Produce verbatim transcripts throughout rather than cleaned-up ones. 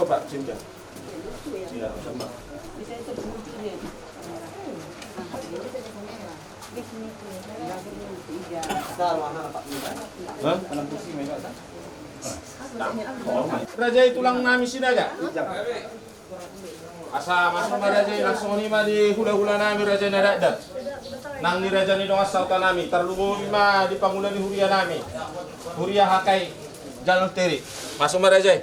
Pak Cinta. Iya, sama. Hah? Raja i tulang nami Sinaga. Asa masuk ma raja i, langsung i ma di hulahula nami raja na dakdak. Nang di raja ni dongan sahuta nami, tarlumobi ma di pangula ni huria nami. Huria H K I Jalan Teri. Masuk ma raja i.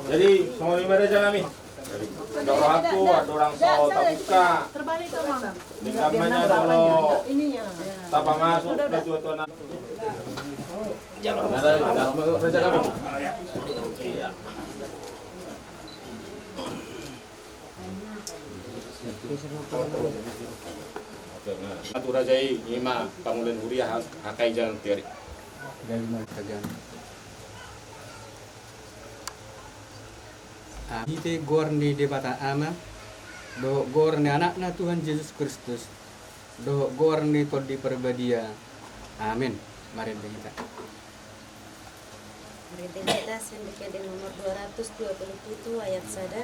Jadi songon i ma raja nami. Dok rohangku, andorang so tabuka. Denggan ma nian molo tapamasuk na tuatua nami. Raja nami. Atu raja i, i ma pangula ni huria H K I Jalan Teri. Marhite goar ni Debata Ama, dohot goar ni Anakna Tuhan Jesus Kristus, dohot goar ni Tondi Parbadia. Amen. Marende hita. Marende hita sian Buku Ende nomor dua ratus dua puluh tujuh ayat sada.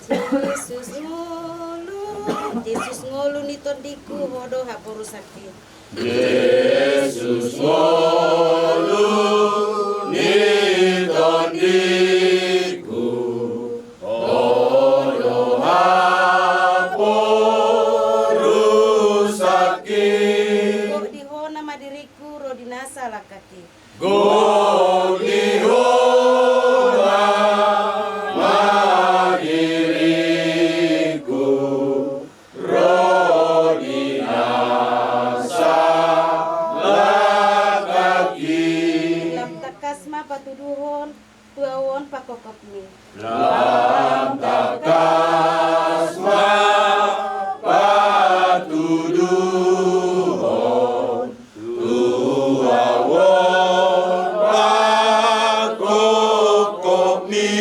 Jesus ngolu, Jesus ngolu ni tondingku, Ho do haporusangki. Jesus ngolu ni tondingku, Ho do haporusangki. Gok di Ho nama diringku, ro di na salangkangki. Gok di Ho nama diringku, ro di na salangkangki. Lam tangkas ma patuduhon tu ahu on pangkopkopmi. Lam tangkas ma patuduhon tu ahu on pangkopkopmi.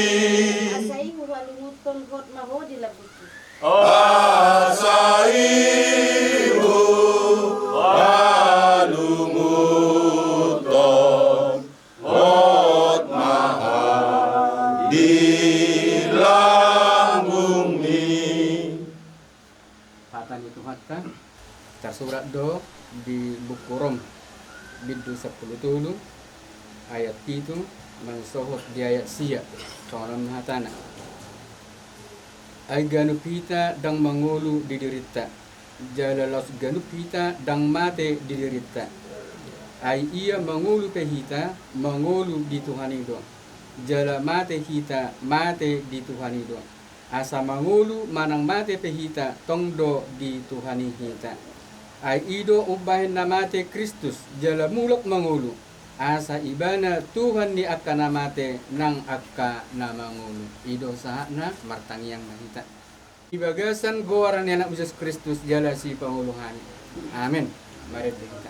Asa i huhalungunhon hot ma ho di lambungki. Asa i huhalungunhon hot ma ho di lambungmi. Hata ni Tuhanta tarsurat do di buku Rom, bindu sampulu tolu, ayat pitu mansohot di ayat sia. Songon on ma hatana. Ai ganup hita ndang mangolu di dirinta, jala laos ganup hita ndang mate di dirinta. Ai ia mangolu pe hita, mangolu di Tuhan i do. Jala mate hita, mate di Tuhan i do. Asa mangolu manang mate pe hita, tong do di Tuhan i hita. Ai i do umbahen na mate Kristus, jala mulak mangolu. Asa ibana Tuhan ni angka na mate nang angka na mangolu. I do sahatna, martangiang ma hita. Di bagasan goar ni Anakmu Jesus Kristus jala Sipangolu hami. Amen. Marende hita.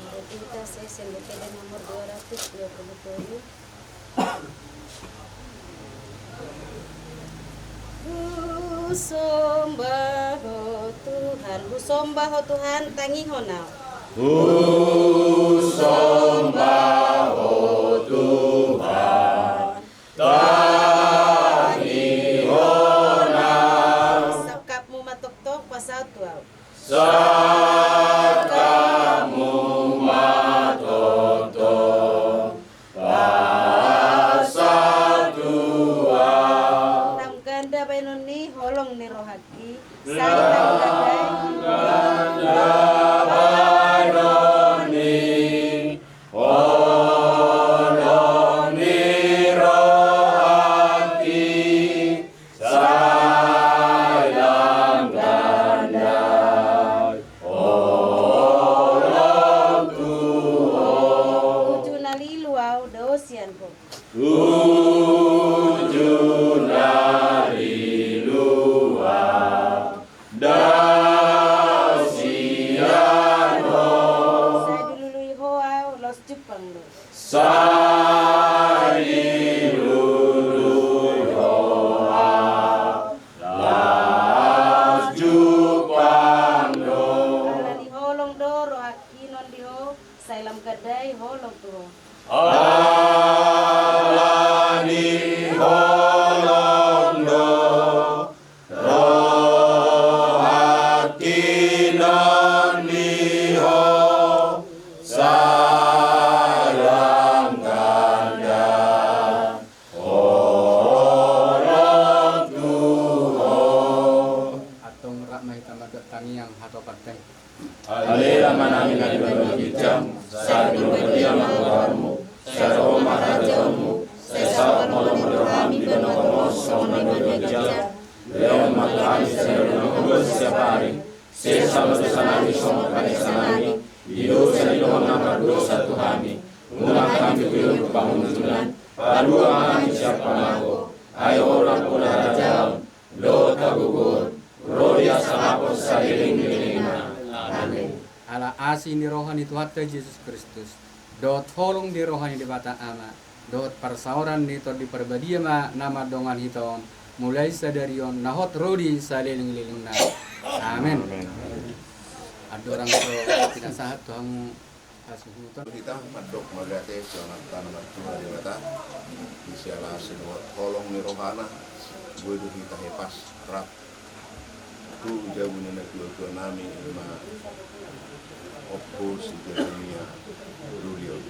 Marende hita, sian Buku Ende nomor dua ratus dua puluh tolu. Husomba Ho Tuhan, husomba Ho Tuhan, tangihon ahu. Husomba Ho Tuhan, tangihon ahu. Sangkapmu ma tongtong pasaut tu ahu. Sangkapmu ma tongtong pasaut tu ahu. Lam ganda baenon ni holong ni rohangki. Sai lam ganda. Lam ganda baenon ni holong ni rohangki. Sai lam ganda holong tu ho. Uju na lilu ahu dao sian ho. Uju na lilu ahu dao sian Dai holong tu ho. Ala ni holong do rohangki, nang di ho sai langkanta holong tu ho. Antong rap ma hita martangiang hatopanta i. Ale Amanami na di banua ginjang, sai pinarbadia ma goarmu, sai ro ma harajaonmu, sai saut ma lomo ni roham di banua tonga on songon na di banua ginjang. Lehon ma tu hami sadari on hangoluan siapari, sesa ma dosanami songon panesanami di dosa ni dongan na mardosa tu hami. Unang hami togihon tu pangunjunan, palua ma hami sian pamago. Ai Ho do nampuna harajaon dohot hagogoon, ro di hasangapon saleleng ni lelengna. Amen. Ala asi ni roha ni Tuhanta Jesus Kristus, dohot holong ni roha ni Debata Ama, dohot parsaoran ni Tondi Parbadia ma na mandongani hita on, mulai sadari on, na hot ro di saleleng ni lelengna. Amen. Amen. Andorang so pinasahat tu hamu hasuhuton. Hita mandok mauliate tu Amanta na martua Debata, di siala asi dohot holong ni rohana, boi do hita hepas rap tu jabu ni natuatuanami, ima Ompu si Jeremia Ruli on.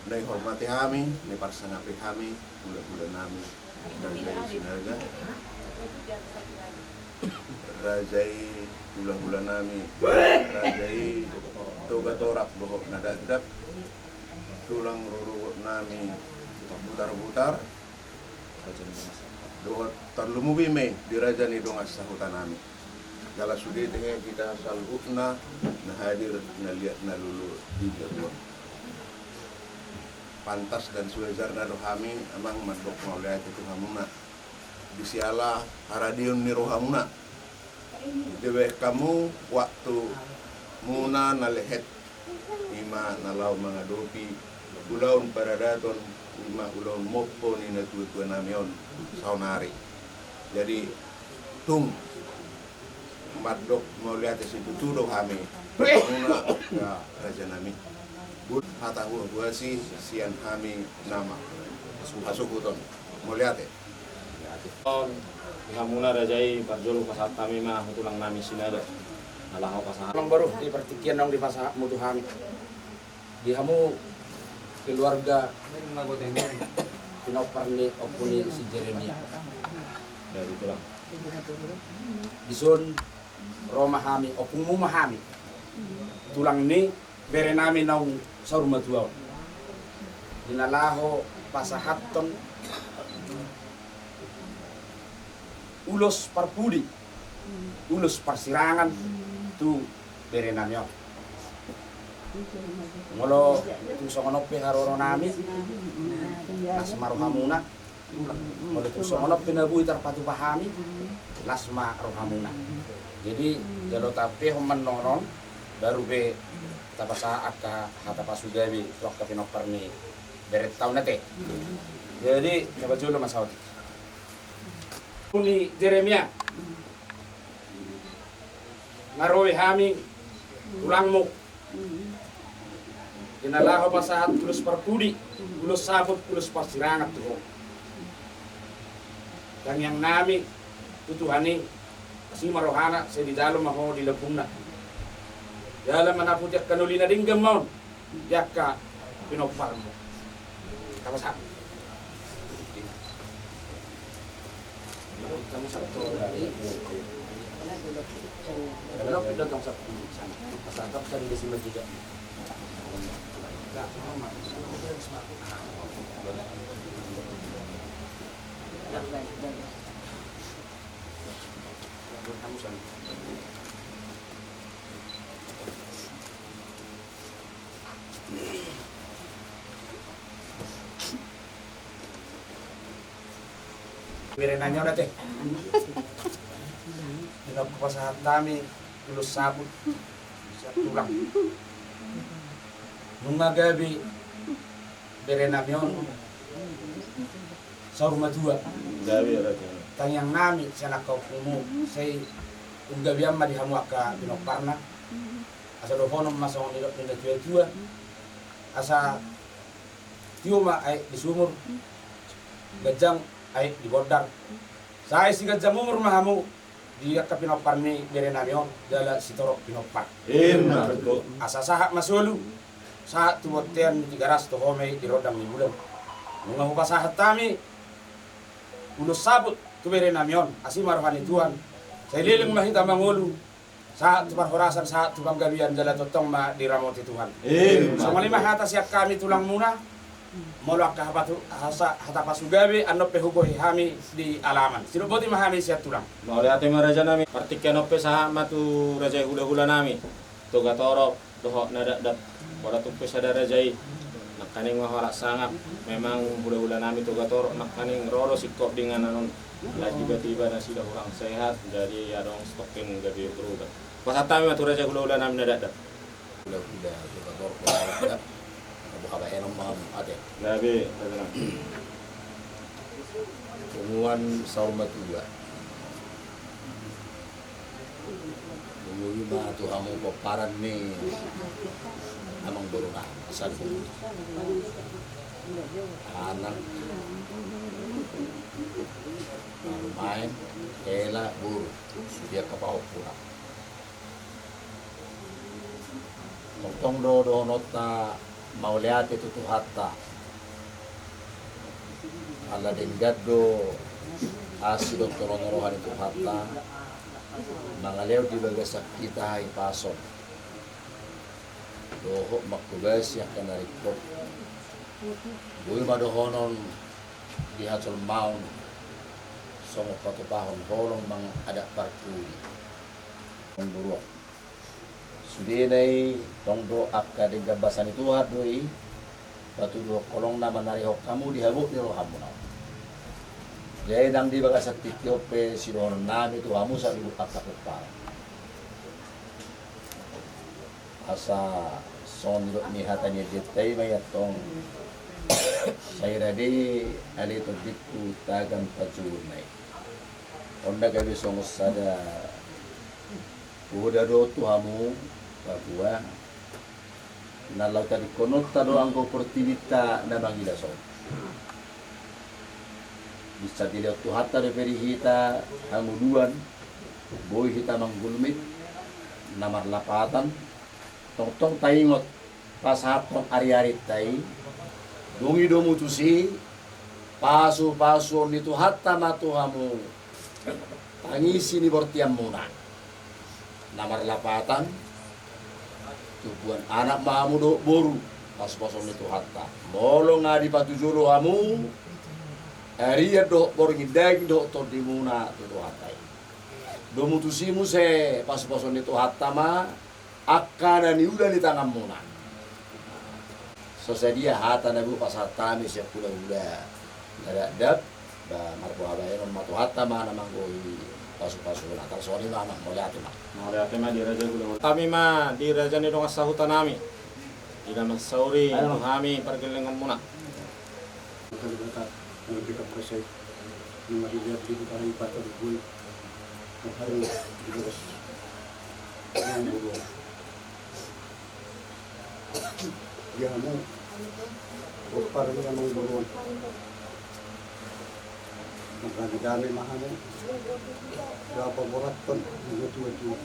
Na dihormati hami, na diparsangapi hami hulahulanami, Raja i Sinaga. Raja i hulahulanami, raja i Toga Torak dohot na dakdak, tulang rorobotnami Butarbutar, dohot tarlumobi ma i di raja ni dongan sahutanami. Jala sude tehe hita saluhutna na hadir na liat na lolo di jabu on. Pantas dan sewajarna do hami, Amang, mandok mauliate tu hamuna di siala haradeon ni rohamuna. Dibahen hamu waktumuna na lehet, ima na laho mangadopi ulaon paradaton, ima ulaon mompo ni natuatuanami on saonari. Jadi, tung mandok mauliate situtu do hami tu hamuna, angka rajanami. Buat hata huahuasi sian hami na marhasuhuton. Mauliate. On, di hamuna raja i, parjolo pasahat hami ma tu tulangnami Sinaga. Na laho pasahat. Amang boru, di partingkian naung dipasahatmu tu hami, di hamu keluarga pinompar ni ompu ni si Jeremia. Dari tulang. Dison ro ma hami, ompungmu ma hami. Tulang ni berenami naung saur matua on. Di na laho pasahathon ulos parpudi, ulos parsirangan tu berenami on. Molo tung songon on pe haroronami, las ma rohamuna. Molo tung songon on pe na boi tarpatupa hami, las ma rohamuna. Jadi, jalo tape hon mannonon, baru pe tapasahat angka hata pasugabe tu angka pinompar ni berenta on ate. Jadi, tapajolo ma saotik. Ni Jeremia, na ro be hami tulangmu, di na laho pasahat ulos parpudi, ulos saput, ulos parsirangan tu ho. Tangiangnami tu Tuhan i, asi ma rohana, sai dijalo ma ho di lambungna. Jala manaputi angka na uli na denggan ma on di angka pinomparmu. Tapasahat. Berenami on ate. Di na hupasahat hami ulos saput sian tulang. Nunga gabe berenami on saur matua. Gabe, raja. Tangiangnami sian angka ompungmu, sai unggabean ma di hamu angka pinomparna. Asa dohonon ma songon nidok ni natuatua, asa tio ma aek di sumur, ganjang aek di bondar. Sai siganjang umur ma hamu di angka pinompar ni berenami on, jala sitorop pinompar. Ima tutu. Asa sahat ma solu, sahat tu bontean ni Tigaras, toho ma i di rondang ni bulan. Nunga hupasahat hami ulos saput tu berenami on, asi ma roha ni Tuhan. Sai leleng ma hita mangolu, sahat tu parhorasan, sahat tu panggabean, jala tongtong ma diramoti Tuhan. Ima. Songon i ma hata sian hami tulangmuna. Molo angka hapatu-, hasa-, hata pasugabe, annon pe hubohi hami di alaman. Sidok boti ma hami sian tulang. Mauliate ma rajanami. Partingkian on pe sahat ma tu raja i hulahulanami Togatorop dohot Nadapdap. Pola tung pe sada raja i, nangkaning ma halak sangap. Memang hulahulanami Togatorop nangkaning ro do singkop di inganan on. Alai tibatiba nasida hurang sehat, jadi adong stokeng gabe berobat. Pasahat hami ma tu raja i hulahulanami Nadapdap. Hulahula Togatorop, Nadapdap. Boha bahenon ma hamu ate. Gabe, gabe na. Punguan saur matua. Pungu i ma tu hamu pomparan ni amangborunami, asa dua anak, parumaen, hela, boru, sude angka pahompuna. Tongtong do dohononta mauliate tu Tuhanta. Ala denggan do asi dohot holong ni roha ni Tuhanta mangalehon di bagasan hita hahipason dohot manghobasi angka na ringkot. Boi ma dohonon di hajolmaon songon patupahon holong mangadat parpudi. Amangboru on. Sudena i tong do angka denggan basa ni Tuhan do i patuduhon holongna manarihon hamu di habot ni rohamuna on. Jadi nang di bagasan tingki on pe sidohononnami tu hamu saluhut angka pomparan. Asa songon nidok ni hata ni endenta i ma i antong. Sai rade ale tondingku tagan panjouonna i. On na gabe songon sada poda do tu hamu Pakuan. Na laho tadingkononta do anggo portibinta na mangilas on. Bisa dilehon Tuhanta dope di hita hangoluan, boi hita manggulmit, na marlapatan, tongtong taingot pasahathon ariarinta i. Dung i domu tusi, pasupasuon ni Tuhanta ma tu hamu pangisi ni bortianmuna. Na marlapatan, tubuan anak ma hamu dohot boru, pasupasuon ni Tuhanta. Molo nga dipatujolo hamu arian dohot borngin, daging dohot tondimuna tu Tuhanta i. Domu tusi muse pasupasuon ni Tuhanta ma angka na niula ni tanganmuna. So sadia hata na boi pasahat hami sian hulahula Nadapdap, ba marboha bahenon ma Tuhanta ma na manggohi pasupasuna. Tarsongon i ma, mauliate ma. Mauliate ma di raja i hula. Hami ma di raja ni dongan sahutanami. Ida mansauri tu hami pargellengonmuna. Maka Debata, maka Debata Kasai, maka Debata Kasai, maka Debata Kasai. Di hamu pomparan ni amangboru on, mardamedame ma hamu. Dapot boraton na tuatua.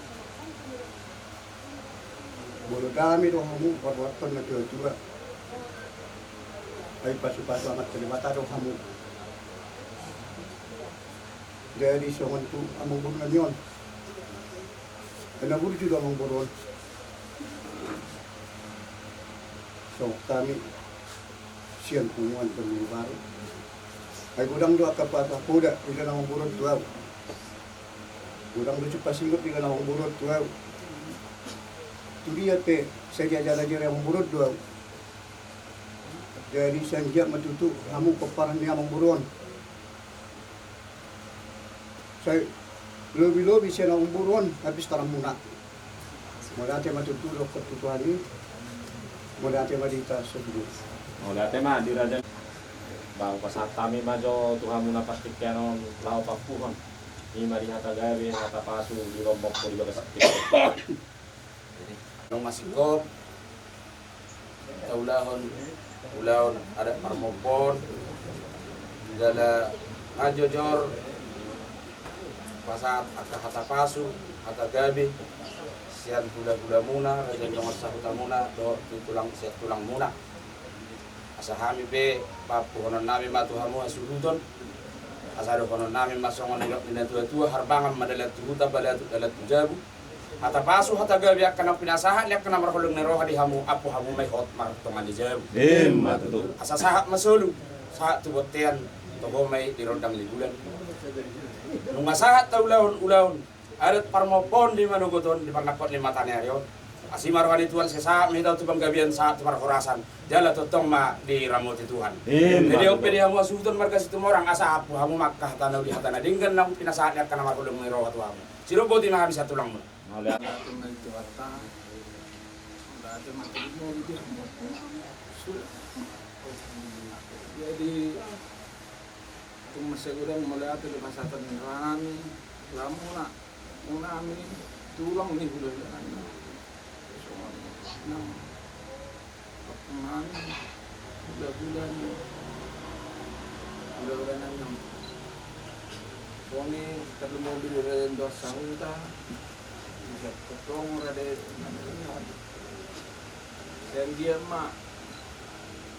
Molo dame do hamu, parboraton na tuatua, ai pasupasu Amanta Debata do hamu. Jadi songon tu amangboru nami on, ai na burju do amangboru on. Songon hami sian punguan Tondimbaru, ai godang do angka pasahat poda diida amangboru on tu ahu. Godang do sipasingot diida amangboru on tu ahu. Tu dia pe sai diajarajari amangboru on do ahu. Jadi sian dia ma tutu hamu pomparan ni amangboru on. Sai lobilobi sian amangboru on habis taranmuna. Mauliate ma tutu dohot tu Tuhan i. Mauliate ma di hita saluhut. Mauliate ma di raja. Ba hupasahat hami ma jo tu hamu na partingkian on laho pampuhon. I ma di hata gabe, hata pasu, di lombok, di bagasan tingki on. Nunga singkop taulahon ulaon adat parmompoon, jala nga jojor pasahat angka hata pasu, hata gabe sian hulahulamuna, raja ni dongan sahutamuna dohot tu tulang, sian tulangmuna. Asa hami pe paampuhononnami ma tu hamu hasuhuton. Asa dohononnami ma songon nidok ni natuatua: Harbangan ma dalan tu huta, balatuk dalan tu jabu. Hata pasu, hata gabe angka na pinasahat ni angka na marholong ni roha di hamu, ampu hamu ma i hot martonga ni jabu. Ima tutu. Asa sahat ma solu, sahat tu bontean, toho ma i di rondang ni bulan. Nunga sahat taulahon ulaon adat parmompoon di manogot on, di panangkok ni mata ni ari on. Asi ma roha ni Tuhan, sai sahat ma hita tu panggabean, sahat tu parhorasan, jala tongtong ma diramoti Tuhan. Ima tutu. Jadi on pe di hamu hasuhuton marga Situmorang, asa ampu hamu ma angka hata na uli, hata na denggan na pinasahat ni angka na marholong ni roha tu hamu. Sidok boti ma hami sian tulangmuna. Mauliate ma di Tuhanta. Mauliate ma di Tuhanta. Jadi, tung mansai godang mauliate di pasahaton ni rohanami, lamuna, nami, tulang ni hulahulanami. Songon nang Ompung nami, hulahula ni, hulahula nami on. Songon i tarlumobi di raja ni dongan sahuta, bisa tongtong rade nami. Sai anggiat ma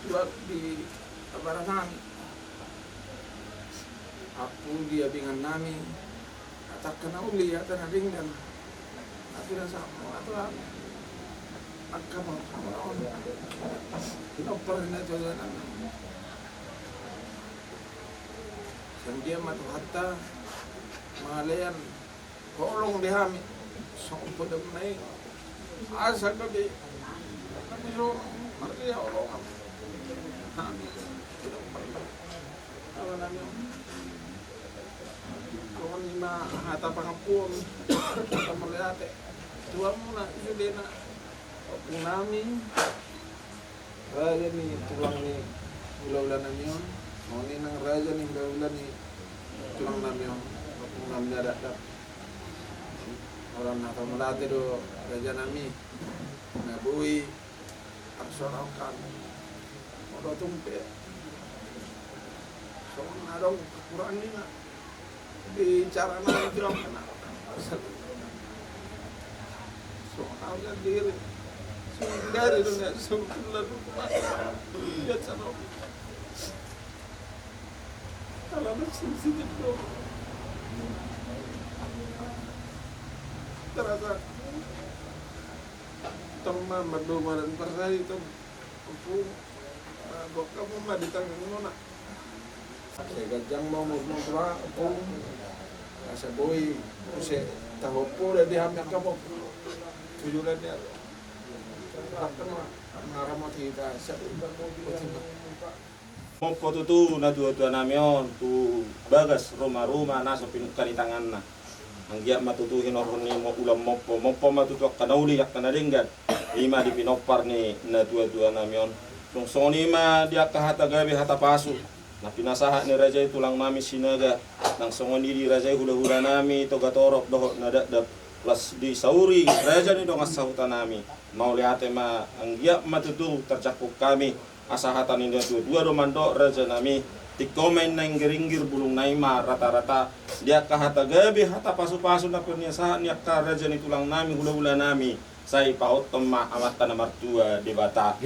tuat di abara nami, ampu di abingan nami, hata angka na uli, hata na denggan. Tapi rasa apa tu, angka ma, pinompar ni na jolo nami. Sai anggiat ma Tuhanta mangalean holong di hami. Songon podamuna i, asa gabe hami so mardia holongan. Hami pinompar ni na jolo nami. Songon i ma hata pangampuon, hata mauliate tu hamuna sudena, ompung nami, raja ni tulang ni hulahula nami on. Songon i nang raja ni hulahula ni tulang nami on, ompung nami na dakdanak. Holan hata mauliate do, raja nami, na boi tarsongon hami. Molo tung pe songon adong kekurangan na di cara na di dalam kena, songon hami sendiri, songon dari dunia, songon lalu. Ya, songon anak sensitif do. Terasa tong ma mardomu dan parsari tong. Ompung, eh, buat kamu ma di tangan muna. Sai ganjang ma umurmu, ompung. Asa boi muse taho poda di hami angka, ompung. Tujuan ni, ompung, ma, maramoti hita, asa boi. Mompo tutu natuatua nami on tu bagas rumaruma na so pinungka ni tanganna. Anggiat ma tutu hinorhon ni mo-, ulam mompo, mompo ma tutu angka na uli, angka na denggan. I ma di pinompar ni natuatua nami on. Songon i ma di angka hata gabe, hata pasu na pinasahat ni raja i tulang nami Sinaga, nang songon i di raja i hulahula nami Togatorop dohot na dakdanak, las disauri raja ni dongan sahuta nami. Mauliate ma, anggiat ma tutu tarjangkon hami. Asa hata ni natuatua do mandok, raja nami, tingko ma inna inggir-inggir, bulungna i ma rata-rata. Di angka hata gabe, hata pasu-pasu na pinasahat ni angka raja ni tulang nami, hulahula nami, sai pahothon ma Amanta na martua Debata.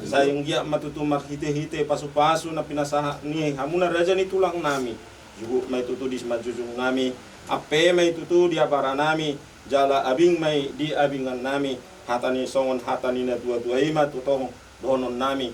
Sai anggiat ma tutu marhite-hite pasu-pasu na pinasahat ni hamuna raja ni tulang nami, juhut ma i tutu di simanjujung nami, ampe ma i tutu di abara nami, jala abing ma i di abingan nami. Hata ni, songon hata ni natuatua i ma tutu dohonon nami.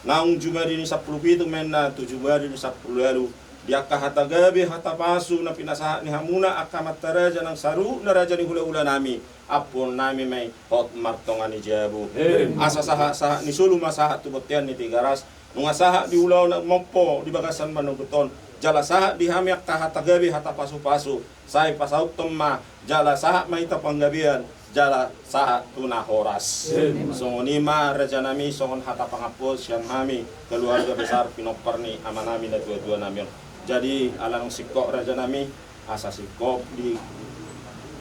Naung jumadi ni sampulu pitu ma inna tu jumadi ni sampulu ualu, di angka hata gabe, hata pasu na pinasahat ni hamuna angka amanta raja nang saluhutna raja ni hulahula nami, ampuon nami ma i hot martonga ni jabu. Asa sahat-sahat ni solu ma sahat tu bontean ni Tigaras. Nunga sahat di ulaon mompo di bagasan manogot on, jala sahat di hami angka hata gabe, hata pasu-pasu, sai pasauthon ma, jala sahat ma hita panggabean, jala sahat tu na horas. Songon i ma raja nami, songon hata pangampuon sian hami keluarga besar pinompar ni ama nami natuatua nami on. Jadi ala naung singkop, raja nami, asa singkop di,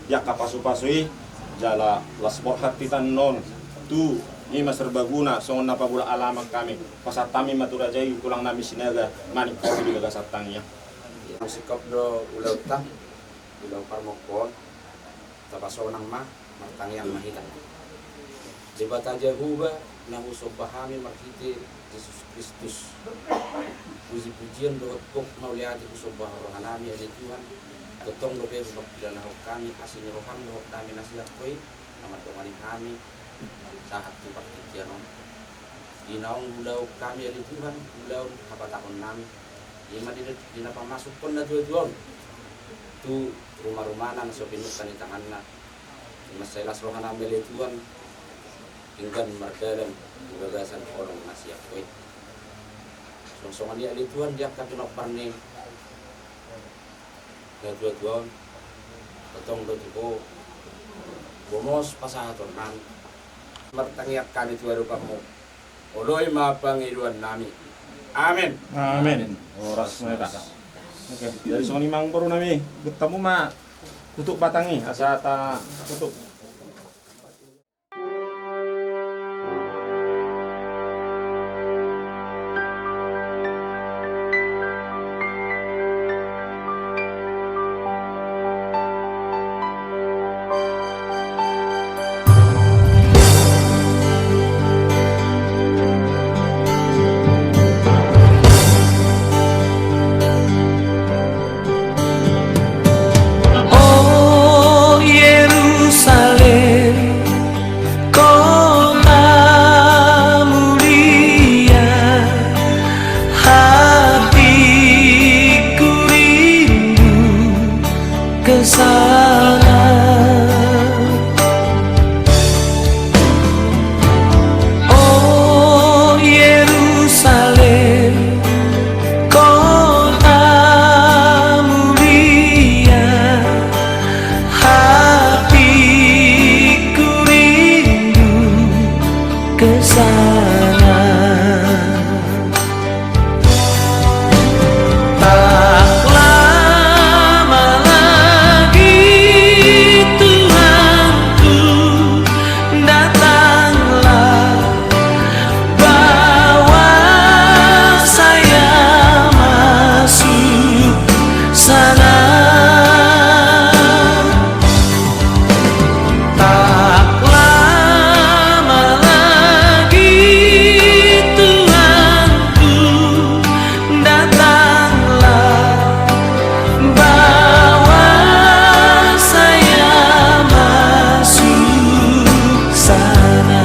di angka pasu-pasu i, Jala las borhat hita annon tu i ma serbaguna songon na paboa alaman hami. Pasahat hami ma tu raja i tulang nami Sinaga, manik hami di bagasan tangiang. Singkop do ulaonta, ulaon parmokkoon. Tapasonang ma, martangiang ma hita. Debata Jahowa, na husomba hami marhite Jesus Kristus. Puji-pujian dohot gok mauliate husomba roha nami ale Tuhan. Tongtong dope hupakilalahon hami asi ni roham dohot dame na sian Ho i, na mandongani hami sahat tu partingkian on. Di naung ulaon hami ale Tuhan, ulaon hapatahononnami. I ma di, di na pamasukhon na tua-tua on tu ruma-rumana na so pinungka ni tanganna. I ma sai las roha nami ale Tuhan, denggan mardalan di bagasan holong na sian Ho i. Songon-songon i ale Tuhan di angka pinompar ni na tua-tua on, tongtong do tu Ho bomos pasahatonnami. Martangiang hami tu adopanmu. Oloi ma pangidoan nami. Amen. Amen. Horas ma hita. Oke, jadi songon i ma amang boru nami, buat hamu ma tutup batang i, asa ta tutup. O Yerusalem, kota mulia, hatiku rindu ke sana. O Yerusalem, kota mulia, hatiku rindu ke sana. Tak lama lagi Tuhanku, datanglah, bawa saya masuk sana. Tak lama lagi Tuhanku, datanglah, bawa saya masuk sana.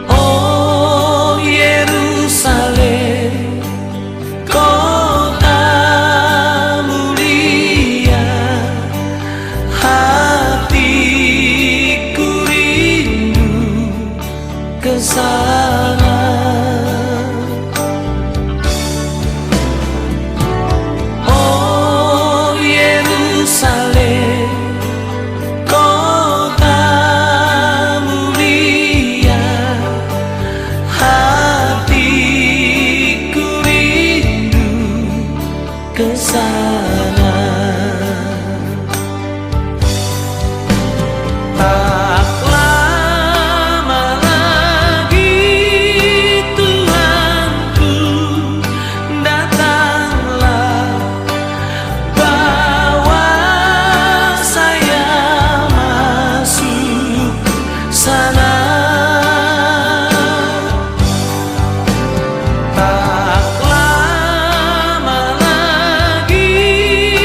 O Yerusalem, kota mulia, hatiku rindu ke sana. O Yerusalem, kota mulia, hatiku rindu ke sana. Tak lama lagi Tuhanku, datanglah, bawa saya masuk sana. Tak lama lagi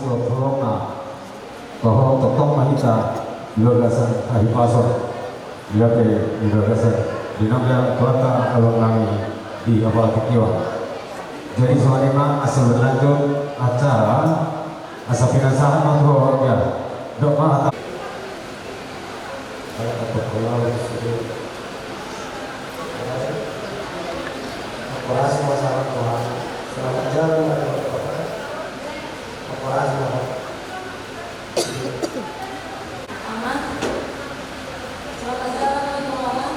Tongtong ma, tongtong ma hita di bagasan hahipason, di bagasan di nang Tuhanta, abang nami di Apala Tingki on. Jadi songon i ma asa berlanjut acara, asa pinasahat ma tu ho, ya. Dok ma hata. Ayo, kita pulang di sini. Ayo. Makasih, masyarakat Tuhan. Selamat jalan, ya, Bapak. Makasih, Bapak. Aman. Selamat jalan, ya, Bapak.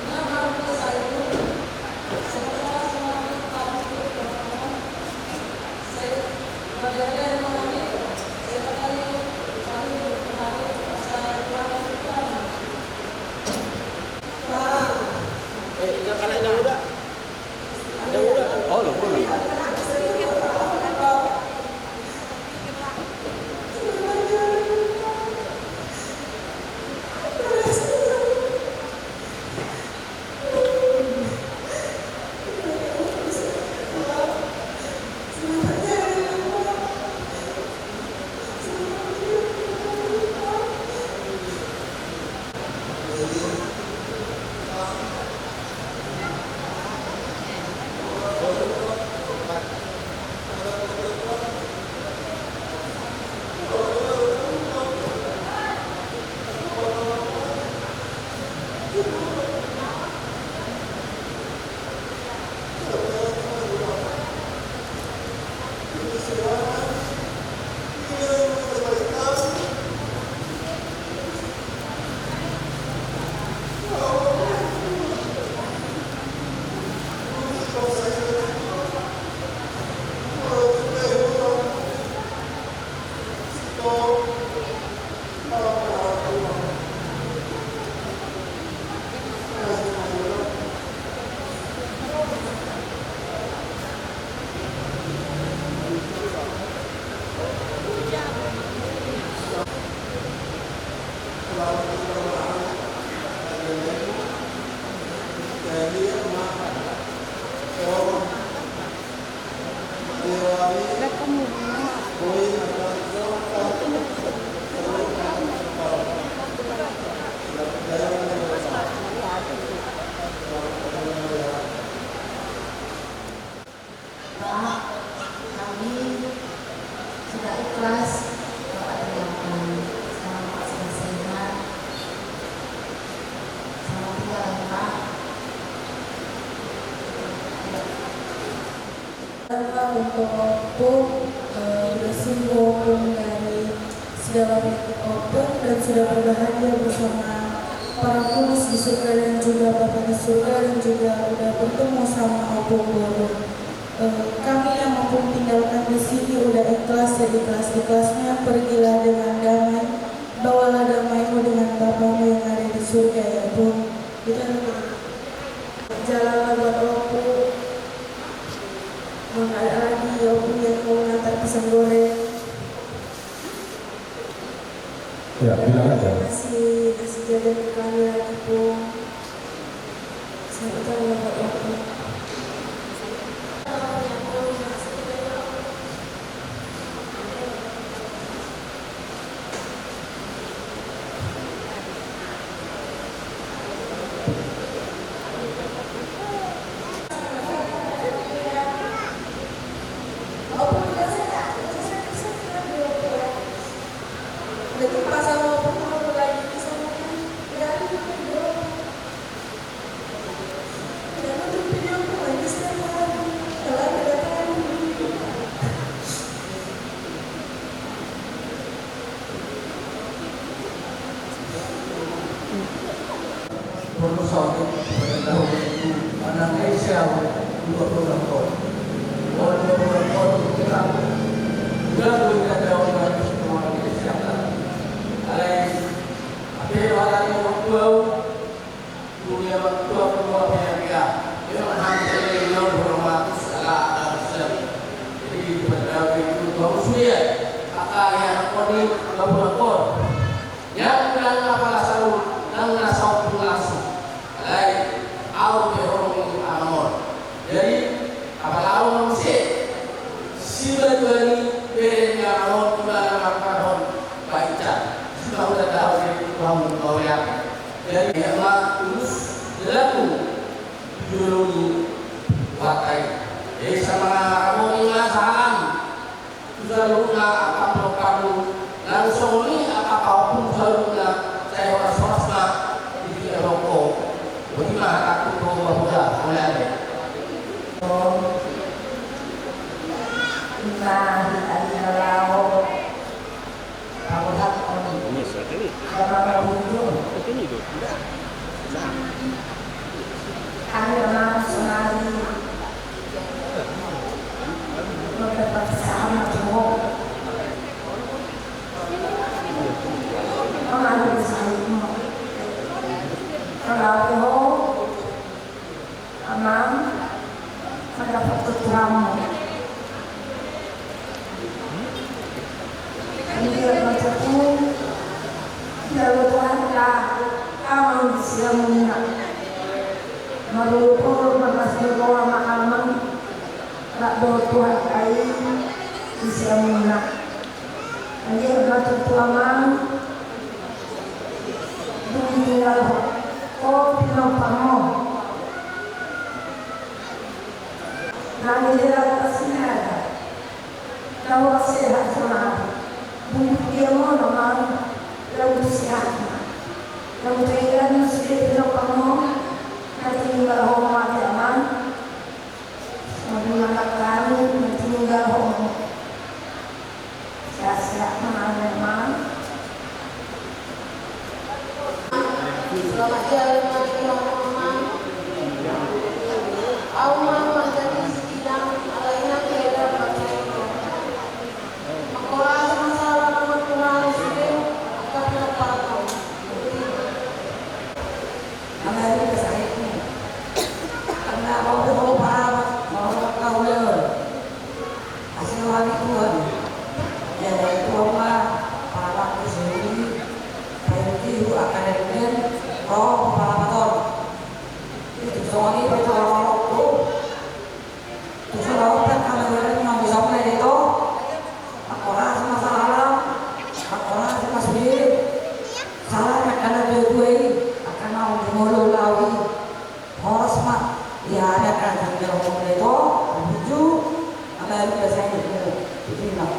Ini baru selesai itu. Semoga semua kita harus berdoa. Pak, kami sudah ikhlas, Bapak tinggalkan. Selamat, sehat-sehat. Selamat tinggal, ya, Pak. Untuk Opung, eh, sudah sembuh Opung dari segala penyakit Opung dan sudah berbahagia bersama para kudus di surga dan juga Bapa di surga dan juga udah bertemu sama Opung baru. Eh, kami yang Opung tinggalkan di sini udah ikhlas, seikhlas-ikhlasnya, pergilah dengan damai, bawalah damai-Mu dengan Bapa-Mu yang ada di surga, ya Pung. Itu aja, Pung. Jalanlah buat Opung. Mangala lagi Opung yang mau ngantar pisang goreng. Ya, bilang aja. Kasih, kasih jajan ke kami lagi, Pung. Saya ucapkan buat Opung. Porlu saotik pada tahu itu anak Aisyah dua puluh tahun. Dua puluh tahun kita udah kita jauh dari semua Aisyah. Alai, apa yang orang yang membawa dunia waktu aku mau apa yang dia? Dia menghancurkan yang hormat salah dan Islam. Jadi, pada itu kau sudah, maka yang kau ni, kau pun kau. Yang bilang apala saut, nang na saut pun langsung. Alai, au pe horong ni amang on. Jadi, apala au na muse, si Batuan i, bere ni amang Ia ma tulus dalanmu di jolo ni Tuhan i. Jadi sama ramoni ma salam tu saluhutna angka pinompar, nang songon i angka pahompu saluhutna, sai horas-horas ma di tingki na rongko. Boti ma hatangku tu ho, Bapak, mulai. Nah, hita di dalam. Pabotakhon. Ini satu ni. Ada mangabunjung. Ini dulu. Hami ma sonari. Maka pasahat ma tu ho. Mangabunjung. Kalau ho. Amang, mangapok tu Tuhan. Dia macam tu, dia lupa lah, amang di siamunna. Marulupul, marlas ni roha ma amang, rap dohot Tuhan i di siamunna. Dia macam tu amang, dung tinggal ho, ho pinompar ho. Nang di dalam pasinada. Laho sehat sonari. Bulu dia mono ma. Laho sehat ma. Laho tegan sude pinompar ho. Nanti tinggal ho mate amang. Mabunga kami nanti tinggal ho. Sehat-sehat ma, amang. Selamat jalan lagi, amang. Au ma manjadi si Inang, alai inang beda manjadi. Mangkorasi ma salam, amang, tu sude angka pinompar. Amang, ini kesahitan. Karena kau berubah, mau kau le. Asi roha ni Tuhan. Ia dai Tuhan ma, paramangku sendiri, painti hu angka denden, roh, parapaton. Itu songon i pe tu rohangku. Tu surahutan kami beren nang bisa mulai dito. Mangkorasi ma salam, mangkorasi ma sude. Salam angka na tuatua i, angka na umur molo lau i. Horas ma, ia ada kan sambil ngomong itu, lucu, apa yang biasa itu, itu lah.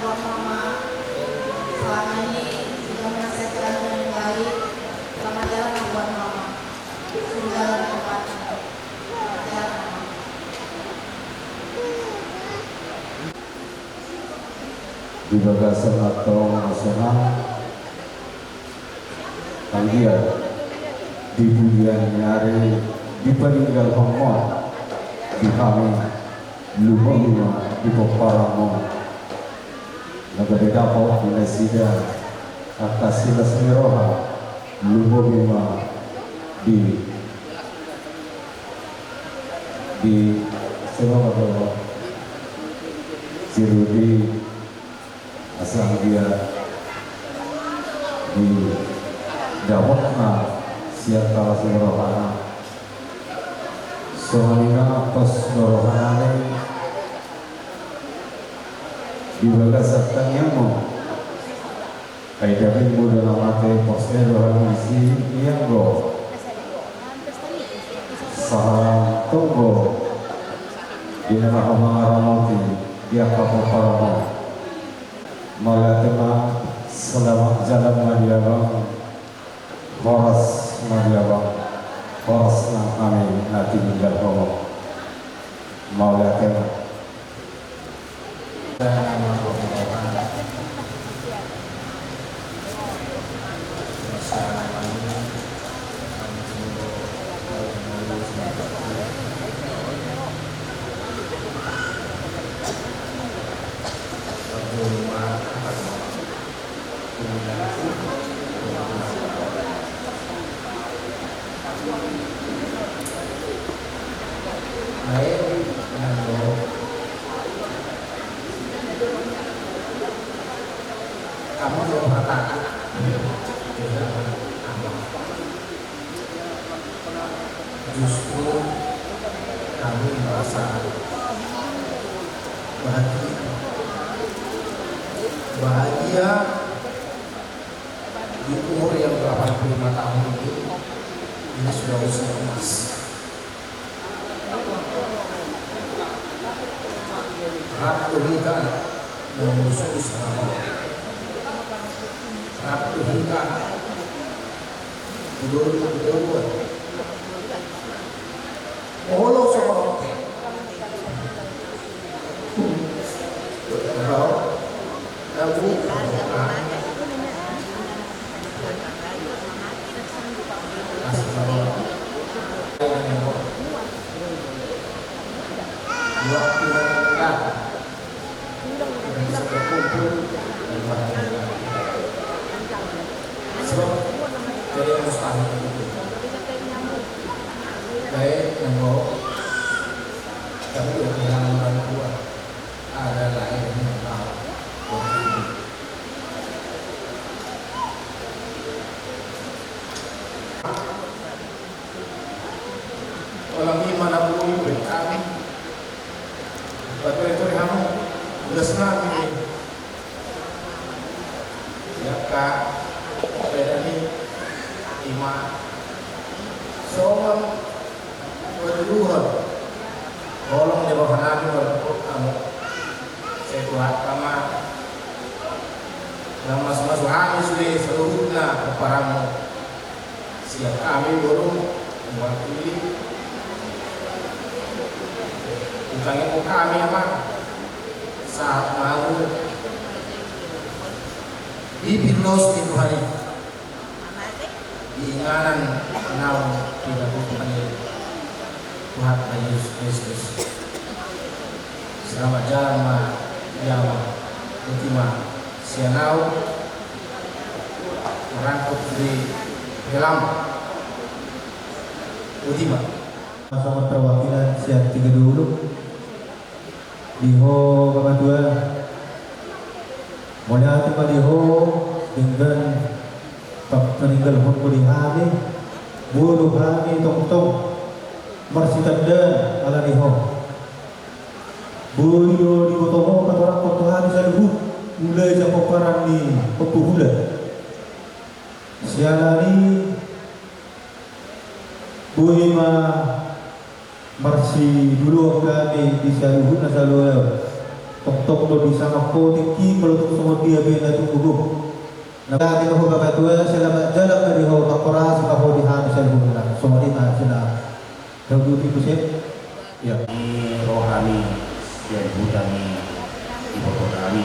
Buat mama, selama ini sudah menasehati kami dengan baik. Selamat jalan buat mama. Sudah dalam tempat. Selamat jalan, mama. Di bagasan antong nasional. Anggiat di pudian ni ari dipaninggalhon ma di hami, lumobi ma di pomparanmu. Na gabe dapot di nasida angka silas ni roha, lumobi ma di, di, siapa nama, si Rudi. Asa anggiat didapotna sian talas ni rohana. Songon i ma pos ni rohana i di bagasan tangiangmu. Ai dapotmu do na mate, pos ni rohana i si ianggo. Sahat tonggo di na mangaramoti di angka pomparanmu. Mauliate ma, selamat jalan ma di abang. Horas ma di abang. Horas nang hami na tininggal ho. Mauliate ma. Baik, nando. Kamu jawab pertanyaan. Justru kami merasa bahagia. Bahagia di umur yang delapan puluh lima tahun ini, ini sudah usia emas. Rap tu hita na mursudu sangap. Rap tu hita udur tu udur. Olo so. Sebab jadi yang mustahil itu. Baik, nanggo. Tapi udah bilang orang tua. Ada lain yang tahu. Orang ini mana bui, bui kami. Batu itu hamu. Udah senang ini. Ya, Kak. Beda nih. Ima. Soal. Buat dulu, Hon. Tolong dia bawa nami, Hon. Kamu. Saya buat sama. Nama mas-mas hami sudah seluruhnya keparamu. Siap kami, Guru, mewakili. Utangin kami, Ama. Sahat mau. Di Firdaus di Tuhan. Di inganan naung pinatupa ni Tuhan Yesus Kristus. Selamat jalan ma, ia ma, uti ma, sian au, merangkup di helm, uti ma. Pasangan perwakilan sian Tigadulu. Di ho, Bapak Tua. Mauliate ma di ho, denggan pamaninggalhonmu di hami, boi do hami tongtong marsitanda ala ni ho. Boi do diboto ho patorangkon tu hami saluhut, mulai sian pomparan ni ompu hula. Siala ni boi ma marsiduloan hami di saluhutna saluhut. Tongtong do disangap ho tingki, molo tung songon dia pe na tumogop. Na, mauliate ma ho Bapak Tua, selamat jalan ma di ho, mangkorasi ma ho di hami saluhutna. Songon i ma sina. Tahu dulu, Ibu, siap? Ya. Ni roha ni sian huta ni iboto nami,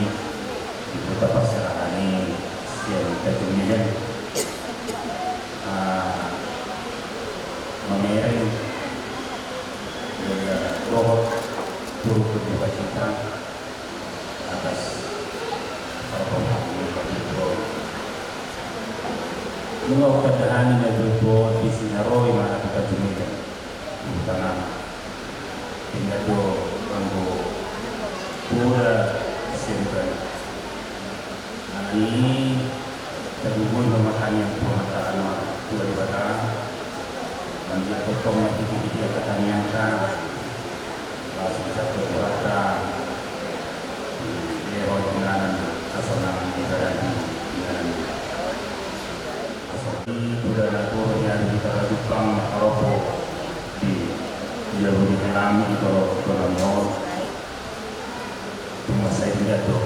di huta parserahan ni sian Tanjung Medan. Ah, mamereng dohot turut berduka cita atas parpahatan yang kami peroleh. Nunga hutanda hami na jolo di sinaroi ma anak Tanjung Medan. Utangana. Tinggal do anggo poda sian bani. Alani i tagogoi ma tangiang tu Amanta na martua Debata. Manjalo tongtong ma tingki-tingki angka tangiangta. Laos bisa tu Tuhanta. Dia ho inganan hasonangan di badan inganan. Di poda na tolu di ari di Karajumpang na karopo di jabu ni helm i tolo tolo ni on. Tung masa i do.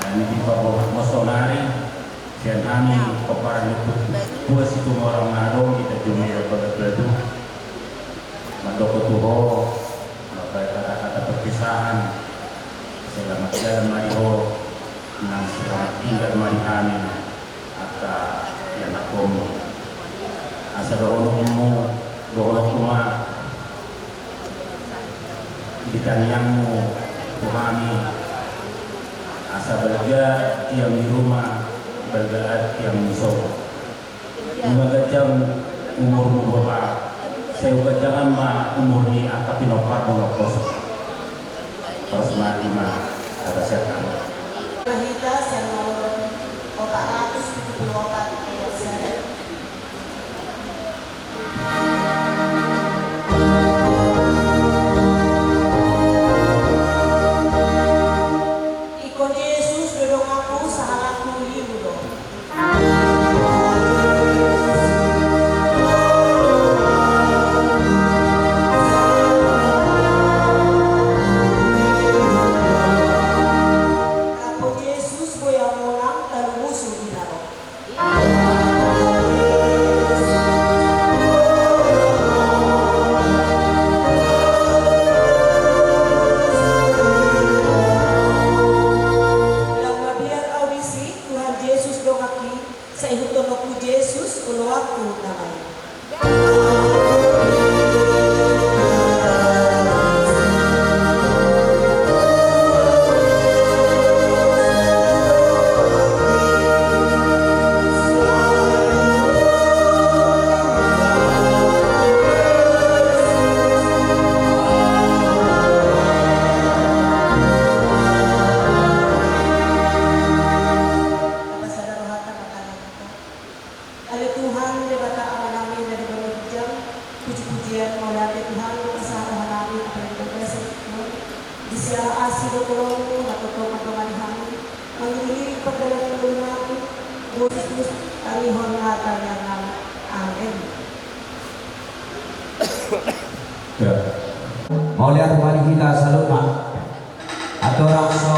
Nah, ini di paboa ma sonari sian hami pomparan ni Tua Situmorang na adong di Tanjung Medan Bagan Batu. Mandok tu ho mambahen kata-kata perpisahan. Selamat jalan ma di ho, nang selamat tinggal ma di hami. Angka ianakkonmu. Asa dohononmu, dohononku ma di tangiangmu tu hami. Asa balga tiang ni ruma, balga tiang ni sopo. Nunga ganjang umurmu, Bapa. Sai huganjangan ma umur ni angka pinompar muna hosa. Horas ma i ma hata sian hami. Hita sian nomor opat ratus tujuh puluh opat. Ingkon Jesus do donganku, sahalakku lilu do. Rap Jesus, boi au monang, talu musu di na ro. Ndang mabiar au disi, Tuhan Jesus donganki, sai ihuthononku Jesus oloanku na baen. Tapasada rohanta mangkatai hita. Ale Tuhan, Debata Amanami na di banua ginjang, puji-pujian mauliate Tuhan, di bagasan rohanami, apalagi di bagasan Tuhan. Di siala asi dohot holongmu, na tongtong mandongani hami, mangiring-iring pardalanan ni ngolunami, boi Jesus, tangihon ma tangiangnami. Amen. Ya. Mauliate ma di hita saluhutna. Andorang so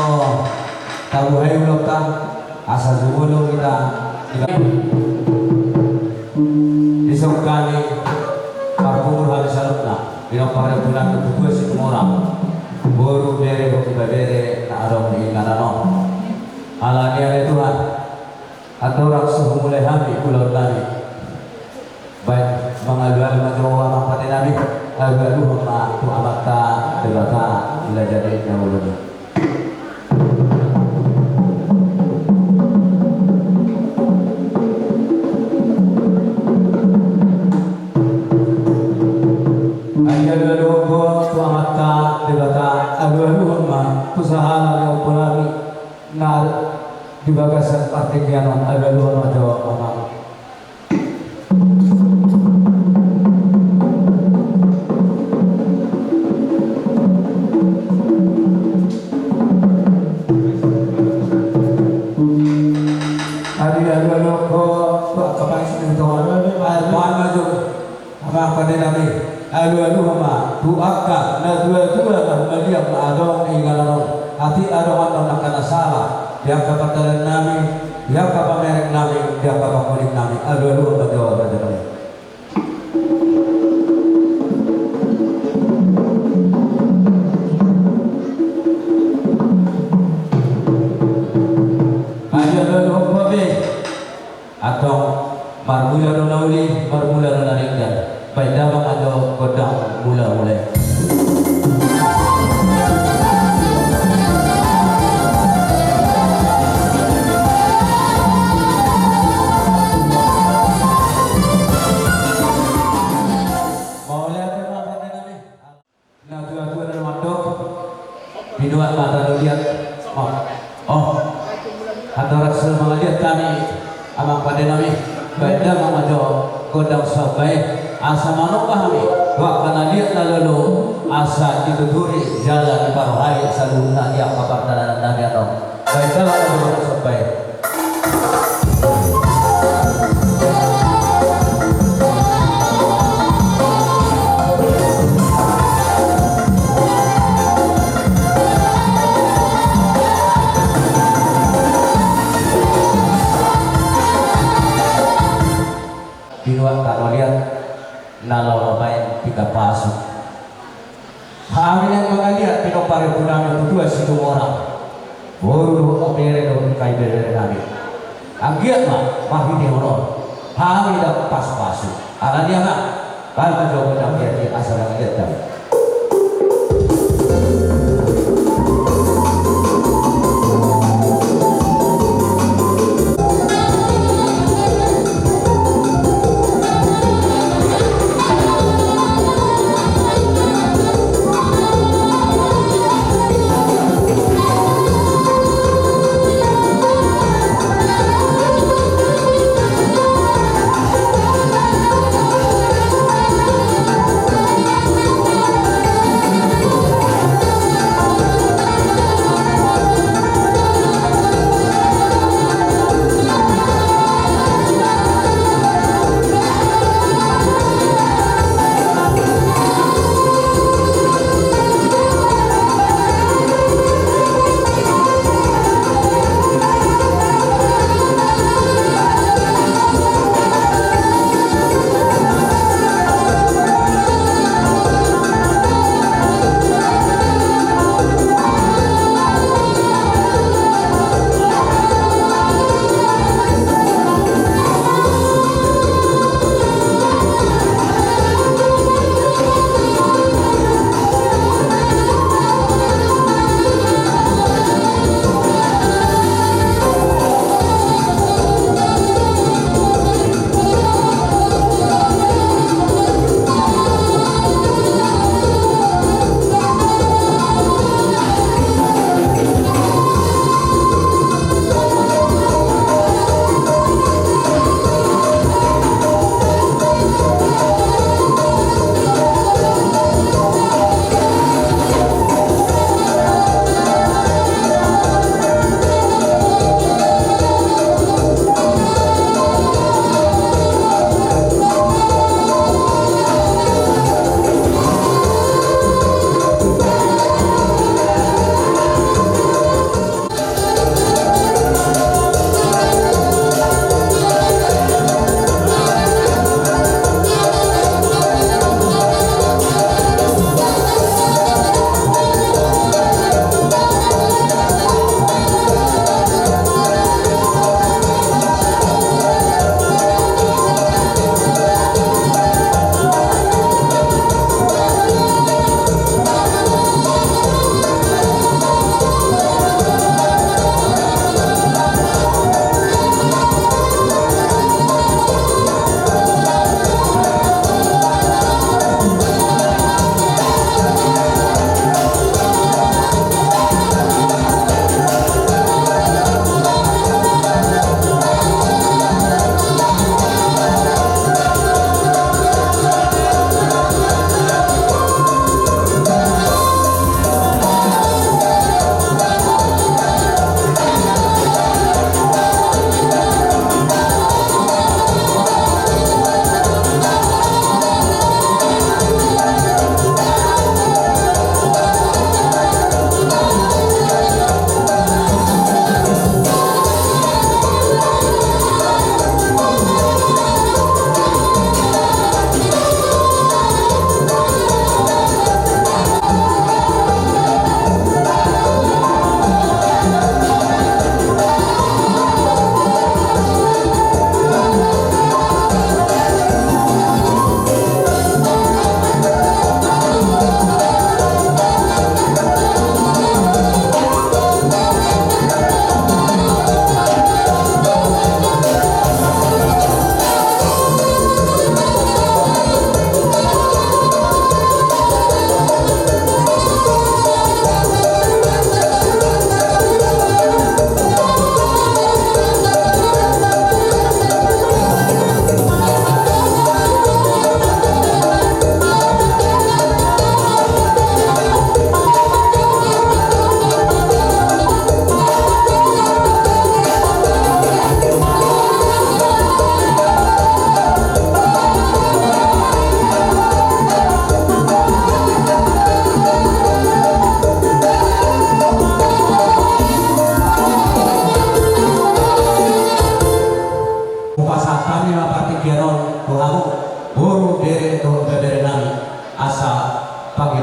tabuhai ulaonta, asa jumolo hita di songkani marpungu hami saluhutna, pinompar ni ompunami Ompu Tua Situmorang, boru, bere dohot ibebere na adong di inganan on. Alani i ale Tuhan, andorang so humulai hami ulaonnami, baen mangalualu ma jo amang pandenami, alualuhon ma tu Amanta Debata na jadi na uli. Ai alualuhon ma tu Amanta Debata, alualuhon ma tu sahala ni ompunami na di bagasan partingkian on, alualuhon ma jo amang. Adi alualuhon ma jo amang pandenami, alualuhon ma tu angka natuatua na humaliang na adong di inganan on, atik adong annon angka na sala di angka pardalanannami, di angka pamerengnami, di angka pangholinami, alualuhon ma jo rajanami. Alualuhon ma be. Antong, marmula do na uli, marmula do na denggan. Baen damang ma jo gondang mulamula i. Mauliate ma pandenami. Natuatua na mandok, binuat ma tano liat. Oh, oh. Andorang so mangaliat hami, amang pandenami, baen damang ma jo gondang somba i, asa manomba hami tu angka na liat na lolo, asa dituturi jala diparrohai saluhutna di angka pardalanannami annon. Baen damang ma jo gondang somba i. Binuat tano liat na laho mabaen pita pasu. Hami naeng mangaliat pinompar ni ompunami Ompu Tua Situmorang, boru dohot bere dohot angka ibeberenami. Anggiat ma marhitehon on hami dapot pasupasu. Alani i ma, baen ma jo gondang i asa mangaliat hami.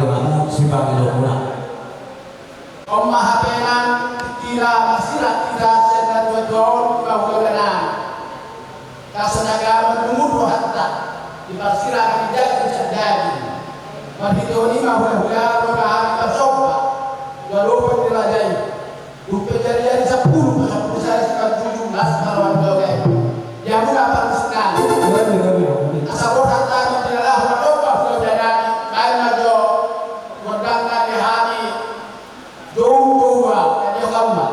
Hamu sipangidohonmuna. On ma hape nang tingkina marsirat hita sian na tuatua on, di pahugahuga nami. Asa na gabe marumur rohanta, diparsirat hami daging sian daging. Marhitehon i ma hulahula, ro ma hami marsomba tu adopan ni raja i. Dung pe jari-jari sampulu, sampulu sada, sampulu sada, las ma roha ni toga i. Di hamuna parmusik nami. Asa roha nami di na laho mandok ma hulahula nami, baen ma jo gondang nami hami. Jou, jou ma, na dihot hamu ma.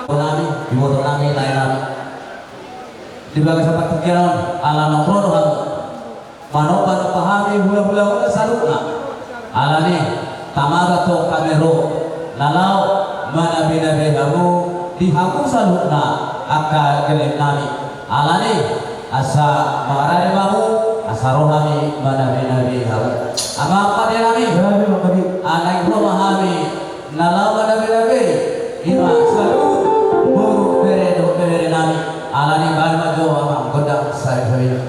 Nami, iboto nami, lae nami. Di bagasan partingkian on, ala nunga ro do hamu. Manomba-nomba hami hulahula on saluhutna. Alani, tama do tong hami ro, na laho manabenabe hamu, di hamu saluhutna angka gelleng nami. Alani, asa mangarade ma hamu, asa ro hami manabenabe hamu. Amang pande nami, naeng ro ma hami, na laho manabenabe, ima saluhut boru, bere dohot ibebere nami. Alani, baen ma jo amang gondang sabi-sabina.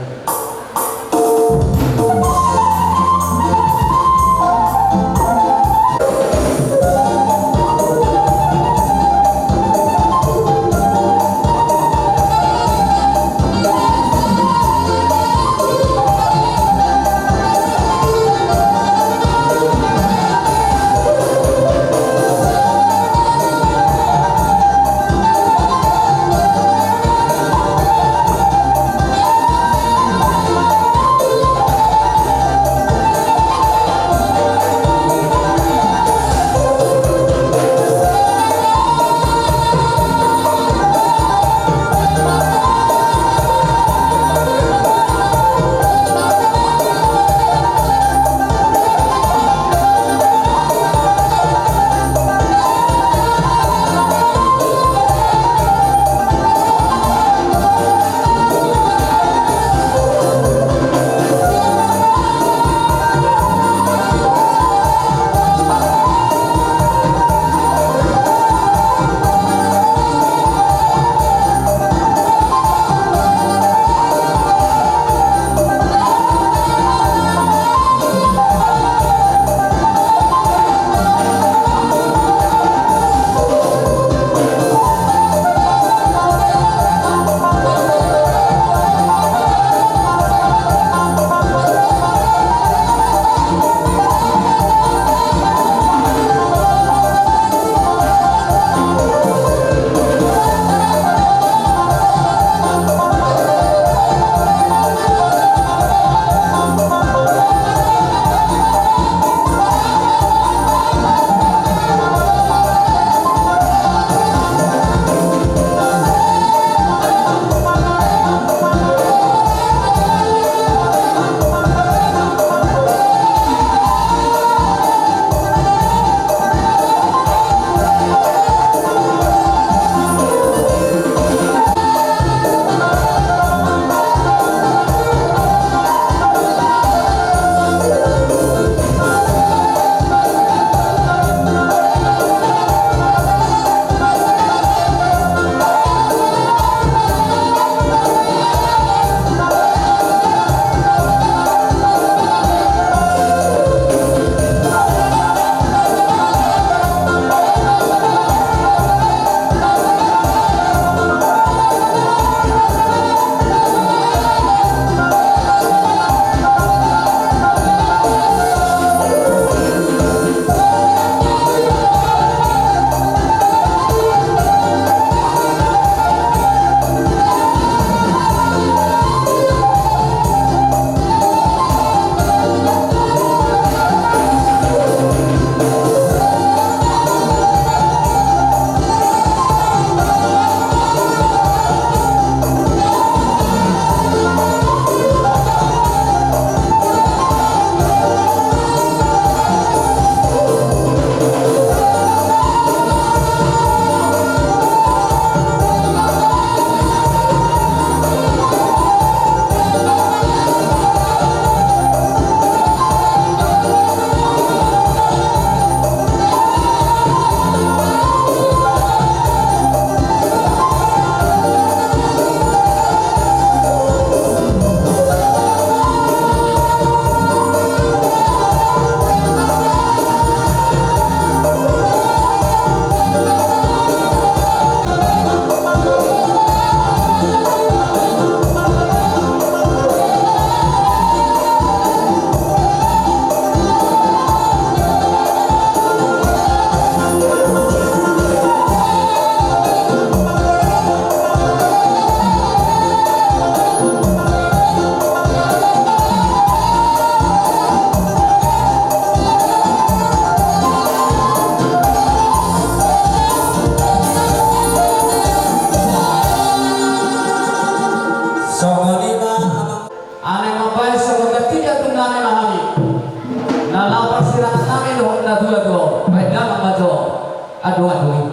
Songon na tiga tu nami ma hami. Na laho parsirang nami dohot na dua dua. Baen damang ma jo. Aduh, aduh.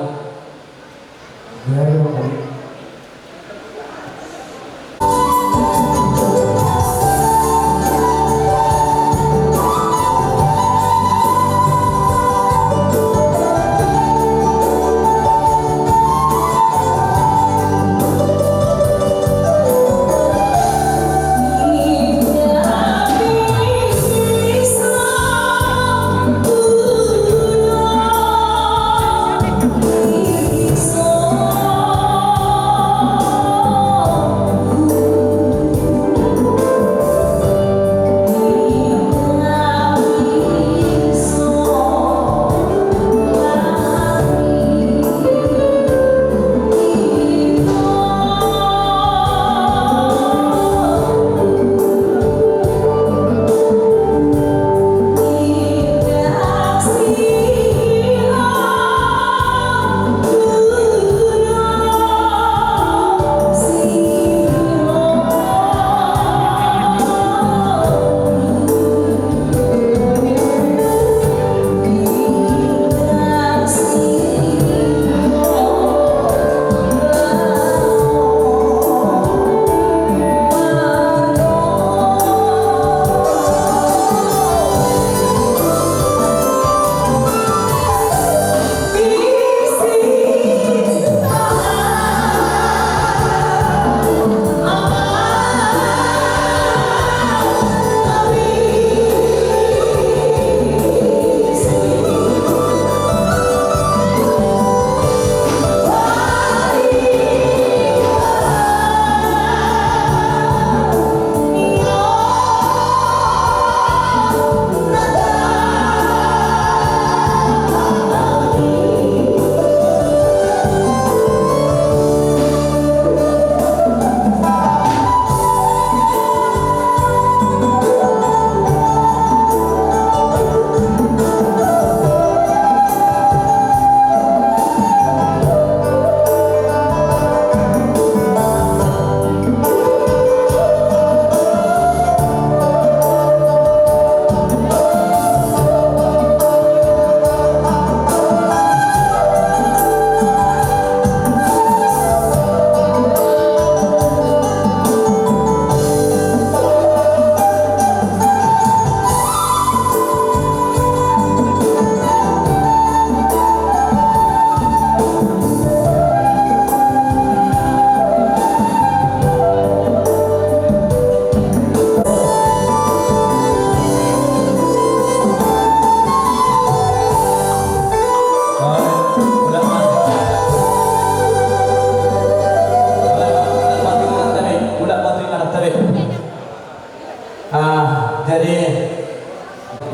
Ah, jadi,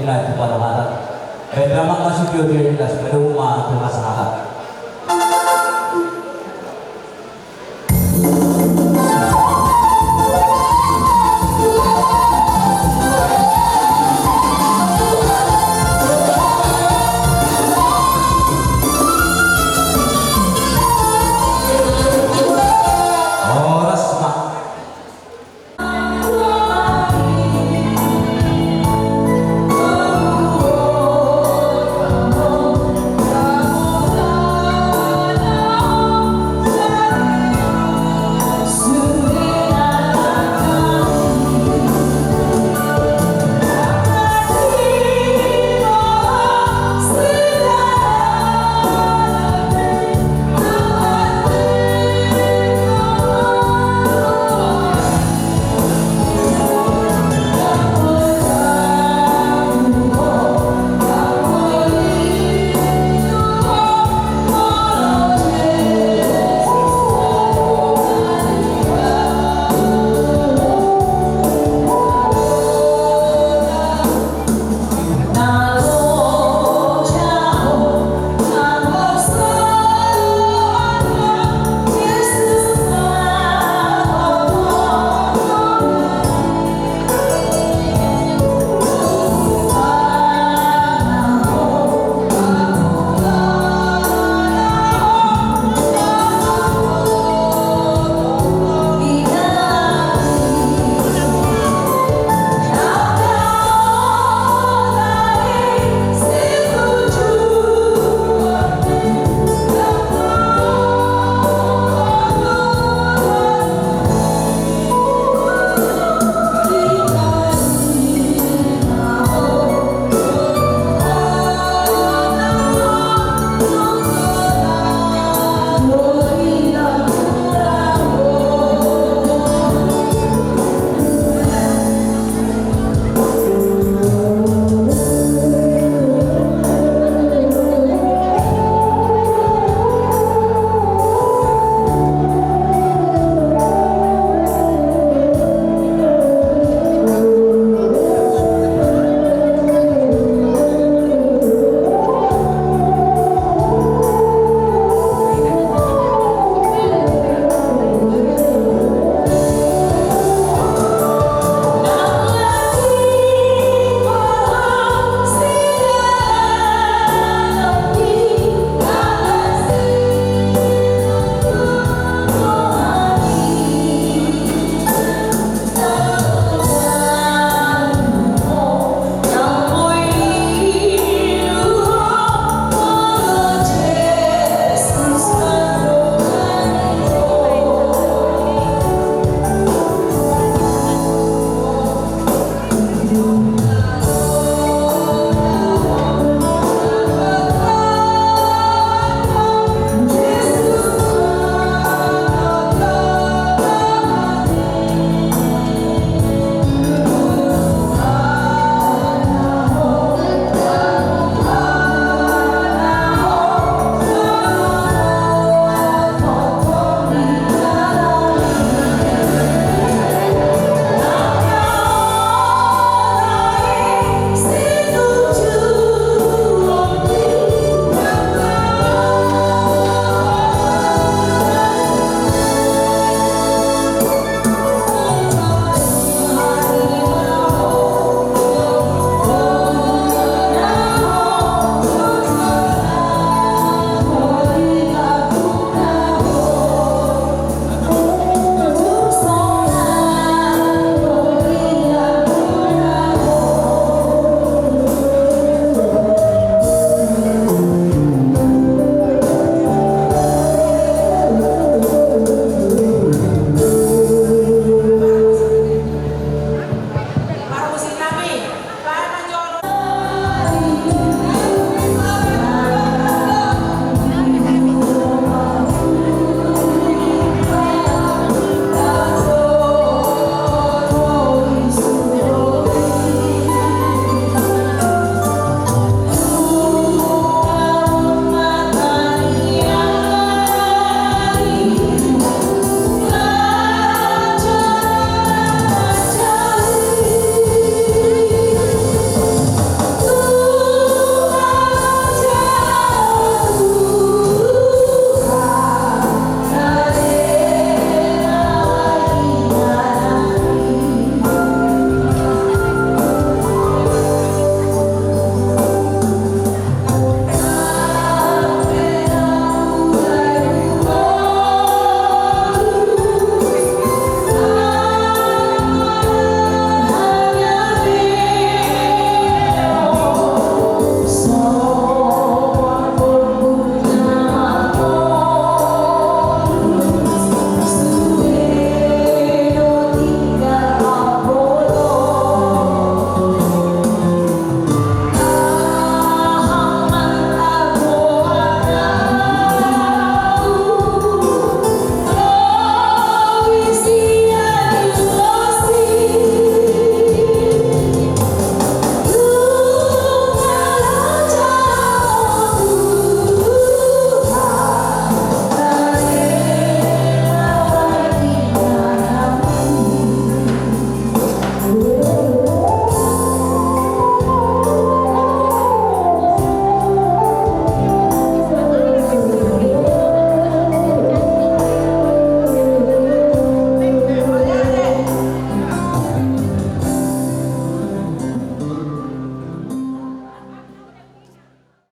ila tu pala mata. Benda mak masuk yo dia jelas, pada rumah tu masalah.